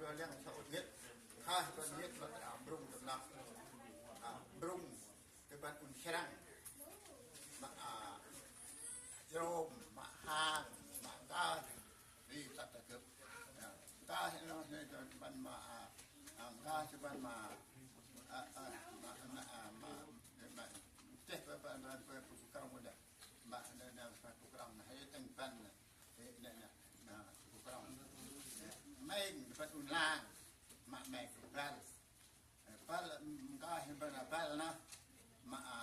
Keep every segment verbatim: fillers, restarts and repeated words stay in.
Liăng sa ŭt ngĭt, khah ŭt ngĭt, mă ta mbrŭng tâm năp. A, mbrŭng, ta ban un srăng. Mă, a, jrôm, mă hang, mă nkah, ri tât ta gâp. Ya, nkah nơh, nơh, ta ban mă, a, a, nkah ta ban mă, a, a, mă, mă, a, mă, mă, cheh ba, ba, ba, ba, bu krŏng mâu đah. Mă, nơh, nơh, ba, bu krŏng, nơh, he, tĭng ban, nơh. Ê, nê, nê, nê, bu krŏng. Ê, meng, băt un lang. Mă meng, băl. Ê, băl, mm, nkah, băl, băl nơh. Mă, a,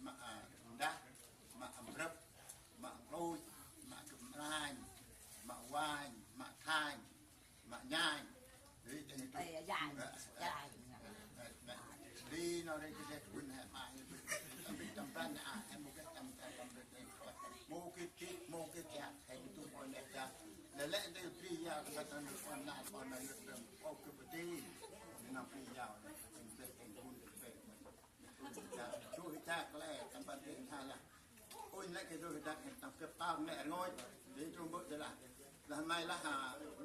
mă, a, ndah, mă, a, mbrăp, mă, a, nkluch, mă, a, gâp mranh, mă, a, wanh, mă, a, thanh. Mă nhanh. Ri, ê, ê, nhanh, ê, ê, nhanh. Ê, ê, ê, ri nô ri kơ deh kun he ma he. Tâm bit tâm ban a, he mâu geh tâm, tâm, tâm bit he. Mâu geh bit, mâu geh jat, he tu mâu geh jat. Lĕ lĕ ntil bri yao, kơ tâm kon na, kon na yut tâm, ô kơ bri. Nô bri yao, tâm bit, tâm kun, tâm bit. Dah, du he dak lĕ, tâm ban bri tha lah. Ôi, lĕ kơ du he dak, tâm gâp tao lĕ rngôch. Di du mbơ̆ di lah. Lah may lah, a,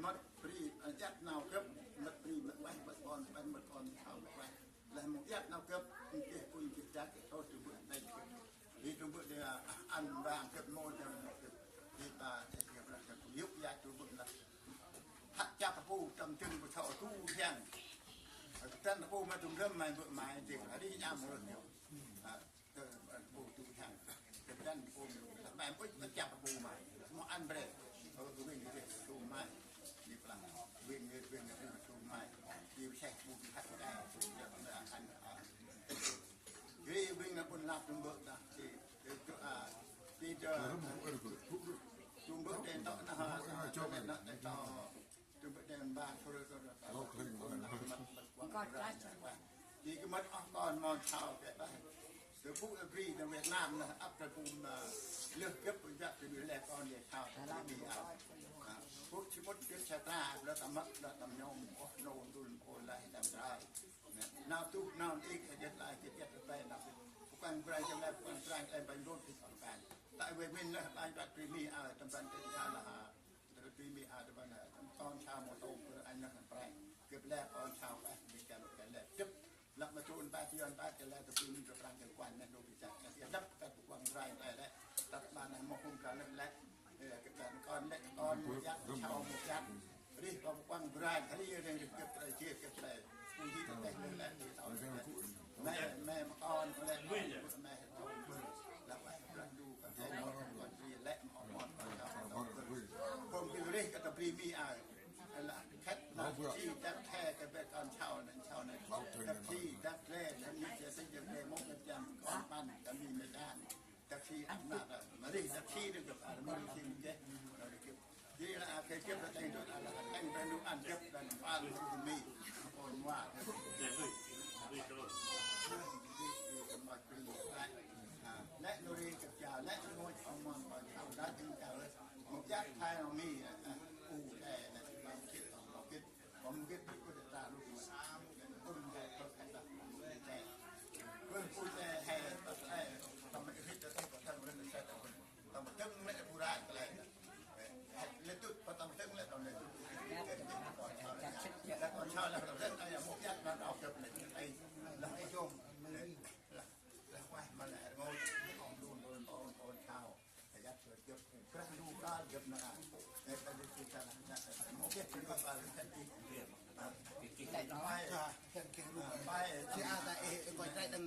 mât bri, a, iăt nau gâp, mât bri, mât ueh, mât kon, mât, mât kon, mât ueh. Lah mâu iăt nau gâp, keh ôi, keh dak, keh thôi, du mbơ̆, nây. Di du mbơ̆ di, a, ăn vang gâp mâu, di ăn nau gâp. Di ta, di gâp lah, gâp yŭk, ya du mbơ̆ lah. Hăt chăp bu, tâm chưng bu thâo du hiăng. Tâm bu ma du gâp, may mbơ̆ may, di, a, di nhăm mâu, di. A, Ơ, ơ, bu du hiăng. Gâp dăn bu, may mbơ̆, mbơ̆ chăp bu may. Mâu ăn bre. Ơ, bu wing, bu wing, bu may. Di plang. Wing, wing, wing, wing, bu may. Di seh bu, bu hăt bu dai. Bu dai, bu dai, ăn, ăn. Di wing na bun lap du mbơ̆ ta. Di, di, du, a, di du, du mbơ̆ dê tŏ na ha, a, dê tŏ. Tơm bơ̆ đen ba sôr sôr. Kơt lah. Di kơ mât oh kon mon sau kơ ta. Tơ bu bri ta Việt Nam nơh ăp ta bu ma lơh gâp bu jăp tơ bu lĕ kon dê sau ta bu di a. Bu si mŭt gâp sa ta, lơ ta mât, lơ ta nhôm, oh nô dul, oh lai ta trai. Nau tuh, nau ik, hajat lai, hajat yat, ta nau. Pukang brai, jam lai, pukang brai, em bang dôn, thik ôr kan. Ta wê min nơh, bang bat bri mi a, tâm ban tê ta lah. Tơ bri mi a tơ ban a, tơm ton sa mâu tôm, kơ anh nơh kan prai. Gâp lĕ kon sau, ê, bi kơ lĕ, kơ lĕ dŭp. Lăp ma chun ba, chion ba, kơ lĕ tơ bri mi kơ prang kơ kuan neh, dô bi chak, kơ lĕ dŭp, kơ bu kuang rai lĕ lĕ. Tăt ban neh, mâu hŭm kơ lĕ lĕ. Ê, kơ ban kon lĕ, kon mâu jăk, sau mâu jăk. Rih kơ bu kuang rai, rih, rih, rih, gâp rai, gâp rai. Pui hi tơ teh lĕ lĕ, tơ teh lĕ. Mê, mê ma kon, mê, mê, mê, Lah ueh brah ndu kơ he mon kon bri lĕ ma mon kon sau. Kon bri rih kơ ta bri mi a. Lah khĕt lah si dak he kơ bê kon sau nê, sau nê. Dak si dak lĕ, dak ni kơ si dak lĕ mông kơ jam kon pan kơ mi mê dan. Dak si ăp nat a. Ma rih dak si rih kơ pa ma rih si mê jeh. Lah rih kơ Di lah, a, kơ gâp lah teng dŭt, a, lah teng brah ndu ăn gâp lah pal ndu mi. Ôn ma. Lĕ nô ri gâp cha, lĕ nô ri ngôch ôn mon ôn thao đa jing cha lĕ. Mâu jăk thai nô mi, a, u đe, lĕ bang kit, bang kit. Bang kit, kit ta lu. Ôn đe, kit ta. Kit ta. Kit ta, he, ta, he. Ta ma kit ta, ta, ta, ta, ta, ta. Tâm dâng lĕ bu rai kơ lĕ. Lĕ tŭt, pa tâm dâng lĕ, tâm lĕ tŭt. Lĕ kon sau lĕ tâm dâng, ai, mâu jăk nau đao gâp lĕ. Ai, lah, ai, jom. Lah, lah, ueh, ma lĕ, ngôch, ôn đun, ôn, ôn, ôn, sau. Ai, jăk, gâp, gâp, brah ndu kal gâp nơh. Lĕ, ta dê, ta, ta, ta, mâu jăk, gâp, kal gâp, gâp. Bai, bai, bai, bai, bai,